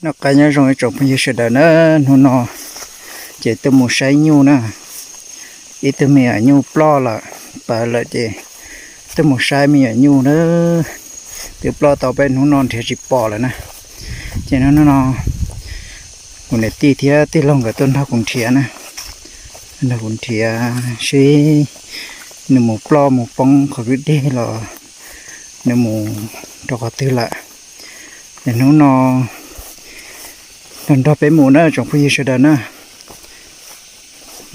Noj qab nyob zoo ib tsoom phooj ywg sawv daws na, hnub no ces tuaj mus saib nyuj na. Ib tug me nyuam nyuj ploj lawm, pawv lawm ces tuaj mus saib me nyuam nyuj na. Twb ploj tau peb hnub no nrhiav tsis pom lawm na. Ces hnub no kuv niam tij thiab tij laug nkawd tuaj nrog kuv nrhiav na, nrog kuv nrhiav seb nws mus ploj mus poob qhov kwj deg los nws mus rau qhov twg lawm. Es hnub no nrog peb mus na tsoom phooj ywg sawv daws na,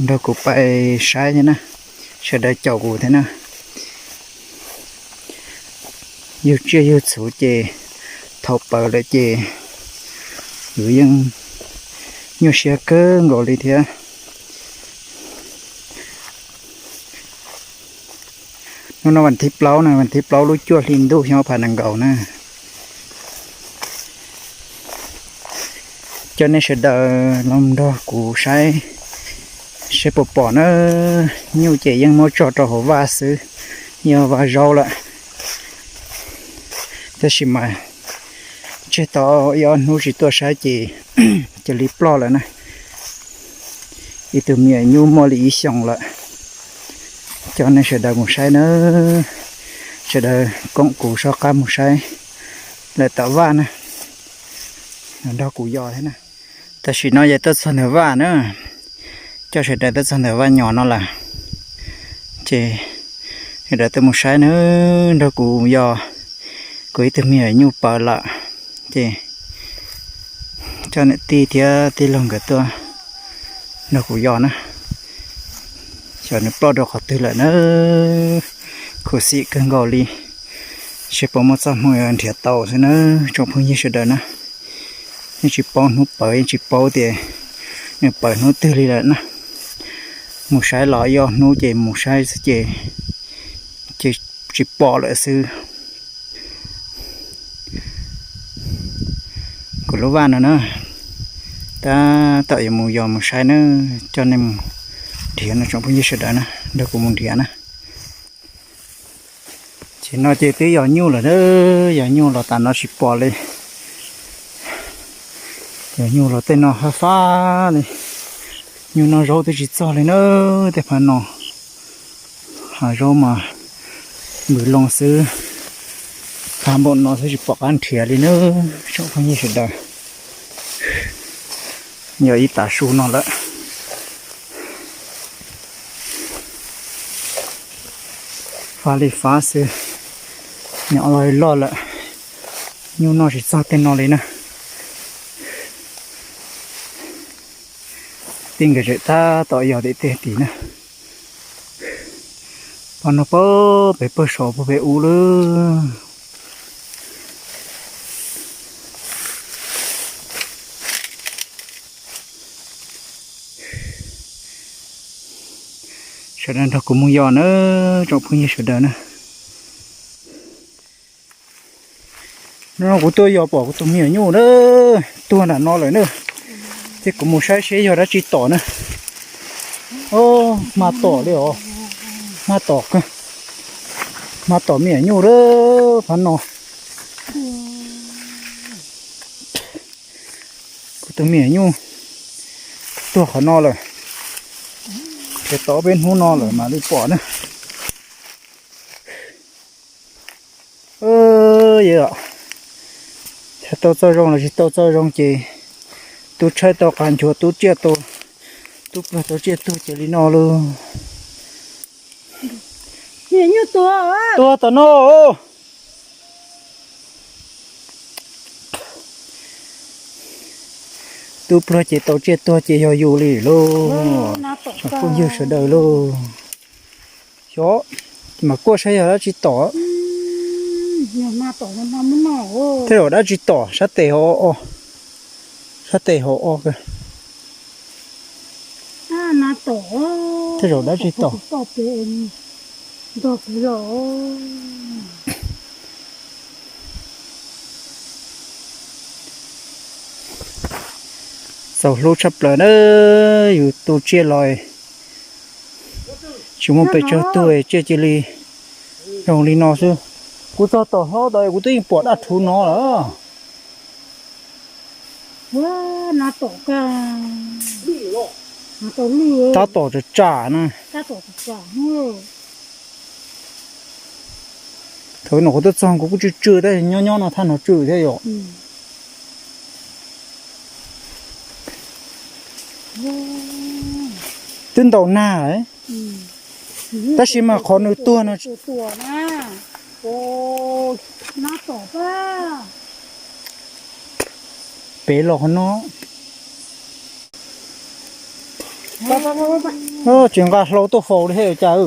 nrog kuv pais saib thiab na, sawv daws caum kuv thiab na. Yug tsiaj yug txhu ces thaum pawv lawm ces kuv yeej nyuaj siab kawg nkaus li thiab. Hnub no vas thib plaub na, vas thib plaub lub cuaj hli ntuj xyoo ob phav nees nkaum na. Coj nej sawv daws los nrog kuv saib, saib puas pom na. Nyuj ces yeej muab tso rau hauv vaj xwb, yog vaj zaub lawm. Tab sis mas tseg tau ib ob hnub tsis tuaj saib ces cia li ploj lawm na. Ib tug me nyuam nyuj muaj li ib xyoos lawm. Coj nej sawv daws mus saib na, sawv daws koom kuv soj qab mus saib lawm tom vaj na, nrog kuv yos thiab na. Tam sim no yog tuaj txog ntawm vaj na, coj sawv daws tuaj txog ntawm vaj nyos no lawm, ces sawv daws tuaj mus saib na, nrog kuv yos. Kuv ib tug me nyuam nyuj pawv lawm, ces coj niam tij thiab tij laug nkawd tuaj nrog kuv yos na, xyov nws ploj rau qhov twg lawm na. Khuv xim kawg nkaus li, seb puas muaj txoj hmoo nrhiav tau xwb na tsoom phooj ywg sawv daws na. Yeej tsis paub hnub pawv, yeej tsis paub tias nws pawv hnub twg li lawm na. Mus saib los ib ob hnub ces mus saib xwb ces, ces tsis pom lawm xwb. Kuv lub vaj no na, tab tom yuav mus yos mus saib na, coj nej mus nrhiav no tsoom phooj ywg sawv daws na, nrog kuv mus nrhiav na. Ces no ces twb yos nyuj lawm na, yos nyuj los tas no tsis pom li. Yos nyuj los tej no fab fab li, nyuj noj zaub twb tsis txog li na, tej phav no. Hav zaub mas npws loo xwb, fab npaum no xwb tsis pom qab nrhiav li na tsoom phooj ywg sawv daws. Yog ib tav su no lawm, fab li fab xwb, nyuj los loj lawm, nyuj noj tsis txog tej no li na. Tij nkawd tseem tab tom yos tim tej tid na. Pab no pag pem pawg saud pag pem ub lawm. Sawv daws nrog kuv mus yos na, tsoom phooj ywg sawv daws na. No kuv tuaj yos pom kuv tus me nyuam nyuj na, tuag nram no lawm na. Ces kuv mus saib seb yog dab tsi tom na. Hma tom li os, hma tom, hma tom me nyuam lawm pab no. Kuv tus me nyuam nyuj tuag qhov no lawm, ces tau peb hnub no lawm mam li pom na. Yog tau txoj zoo los tsis tau txoj zoo ces tub tshawb tau qab nchuav, tub tsiaj tau, tub pluag tau tsiaj tuag ces li no lauj. Tuag tom no. Tub pluag ces tau tsiaj tuag ces yog yus li lauj. Tsoom phooj ywg sawv daws lauj, xyov mas kuaj saib yog dab tsi tom. Tej zaum dab tsi tom, sab tes ho o, sab tes ho o. Tej zaum dab tsi tom. Txaus hlub tshaj plaws na, yus tu tsiaj los tsis muaj pes tsawg tug tsiaj cia li zoo li no xwb. Kuv txog tom hlob tod kuv twb yeej pom dab rhuv no lawm. Ua, nab tom kag, tab tom tsam tsam na. Thaum no kuv tuaj txog kuv kuj tsw tsw thiab, nyob nyob no thaj no tsw thiab yom. Twb ntaus nag, tab sis mas qhov nws tuag no pem los qhov no. Tsis nqa hlau tuaj faus li thiab cas.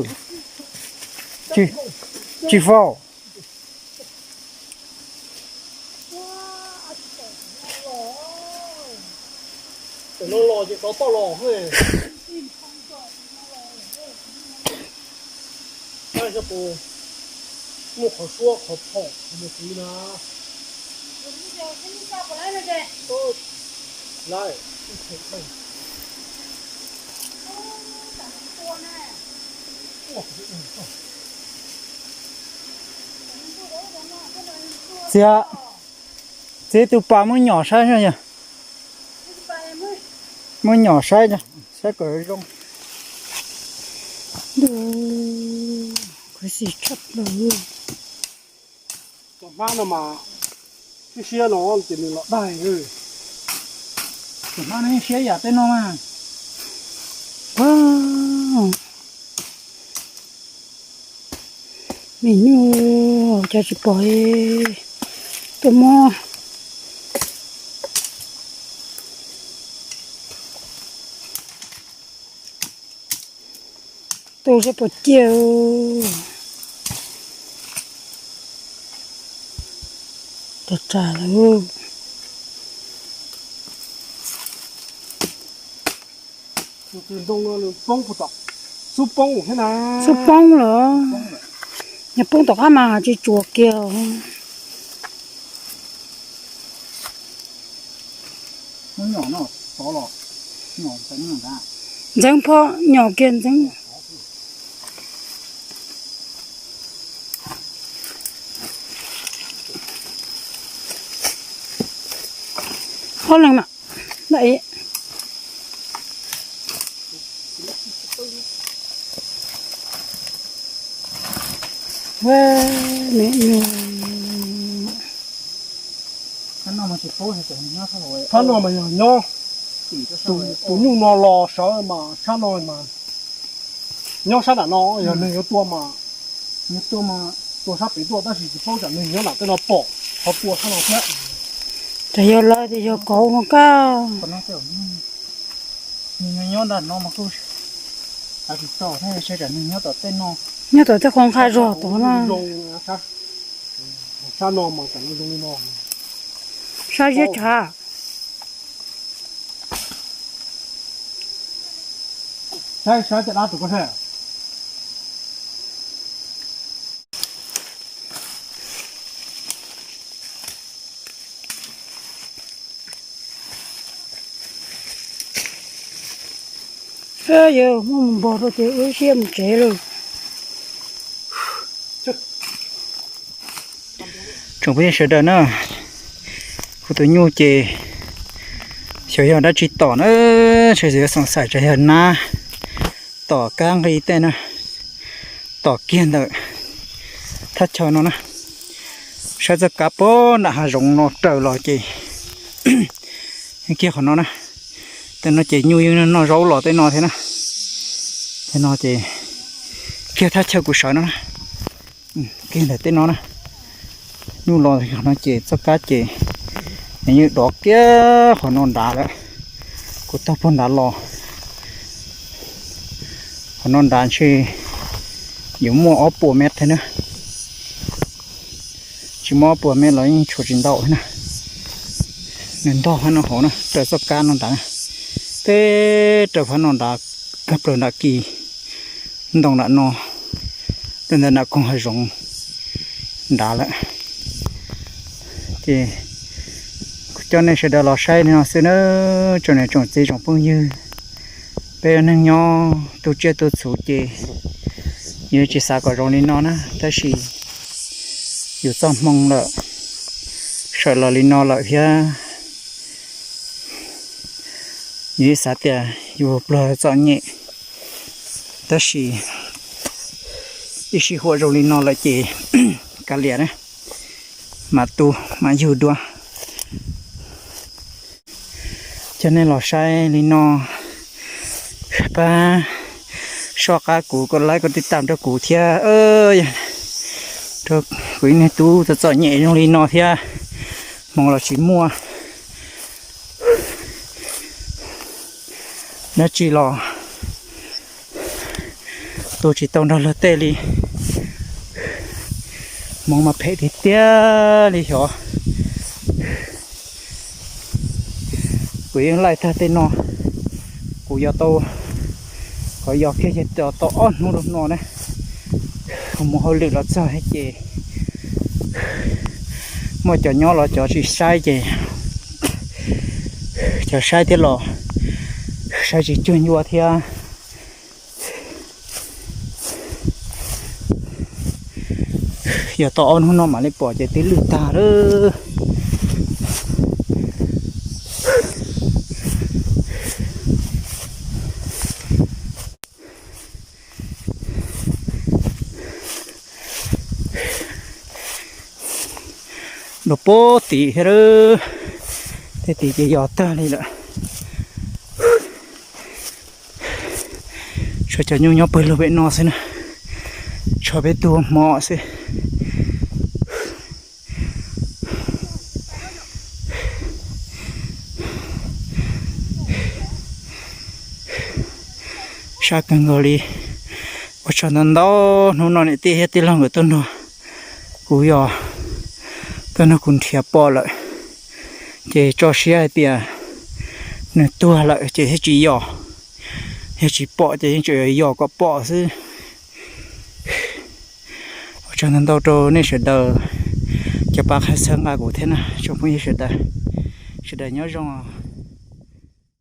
Tsis faus. Muaj qhov suab qhov phom mus txiv na. Txiv, txiv tus pas muab nyom saib yog. Muab nyom saib, saib kom zoo. Ntuj, khuv xim tshaj plaws. Cov hmab no mas siab siab no ces nws los daig. Cov hmab no siab yam tej no mas. Me nyuj cas tsis pom tuaj muab. Tu seb puas ciaj. Ras ras lawm. Xub poob lawm. Yog poob tom qab mas tsis tsuas kiag. Ntxeev phob nyom kiag ntxeev. Ob leeg na. Phab no mas yog nyob, tus nyuj no los sawv mas sab no mas nyob sab nram no, yog neeg yuav tua mas tua sab pem tuaj, tab sis tsis paub tsam neeg nyob nram tej no pom qhov tua sab no thiab. Ces yog lawv tias yog kauv no kab. Nws nyob nram no mas kuj hais tsis tau thiab, saib tsam nws nyob tom tej no. Nyob tom tej qhov nqha zog tod na. Sab no mas zoo li no. Sab ziab tshav. Saib saib caj dab tus koj saib. Yog muaj mus npog rau ces wb siab mus tsev lawm. Tsoom phooj ywg sawv daws na, kuv tus nyuj ces xyov yog dab tsi tom na, tshwj xeeb xoom xaim tsam yog nab tom kab nqi tej na, tom kiag ntawm thaj chaw no na. Saib txoj kab puag nram hav zoov no raws los ces kiag qhov no na. Tej no ces nyuj yeej noj zaub los tej no thiab na. Tej no ces kiag thaj chaw kuv sawv no na. Kiag ntawm tej no na. Nyuj los qhov no ces txoj kab ces nws yeej dov kiag qhov no nrad lawm. Kuv taug puag nrad los, qhov no nrad ntshe yuav muaj ob puas mev thiab na. Tsis muaj ob puas mev los yeej tshuav tsis ntau na. Nws ntog hab no hauv na, raws txoj kab no nrad na. Peb raws phab no nrad, kag plaws nram kis ntoo nram no, raws ntawm nram koog hav zoov nrad lawm. Ces kuv coj nej sawv daws los saib li no xwb na, tsoom niam tsoom txiv tsoom phooj ywg. Peb neeg nyob tu tsiaj tu txhuv ces yus tsis xav kom zoo li no na, tab sis yus txoj hmoo lawm, sawv los li no lawm thiab, Yus xav tias yus pluag txom nyem, tab sis ib sij huam zoo li no lawm ces kav liam na, mam tu mam yug dua. Coj nej los saib li no, pab soj qab kuv, koj like, koj tib tam rau kuv thiab. Rau kuv ib niag tub txom txom nyem zoo li no thiab, hmoov los tsis muaj, dab tsi los tu tsis tau nrog luag tej li. Hmoov mas phem tiag tiag li xyov. Kuv yeej laij tag tej no, kuv yog tau, qhov yog kiag yog tau ob hnub rau no na, kuv mus hauj lwm los txog ces muaj cov nyob los cov tsis saib ces cov saib thiab los saib tsis cuag ncua thiab. Yog tau ob hnub no mam li pom ces twb lwj tag lawm. Dua puag tim thiab, tej tim ces yog tag li lawm. Tshuav cov nyuj nyob pawg lug pem no xwb na, tshuav peb tug hmo xwb. Sab kawg nkaus li. Ua tsaug ntau ntau, hnub no niam tij thiab tij laug nkawd tuaj nrog kuv yos, tuaj nrog kuv nrhiav pom lawm, ces tso siab hais tias nws tuag lawm ces thiaj tsis yos, yog tsis pom ces yeej tseem yos kom pom xwb. Ua tsaug ntau ntau rau nej sawv daws, cov pab qhaib txhawb nqa kuv thiab na tsoom phooj ywg sawv daws. Sawv daws nyob zoo.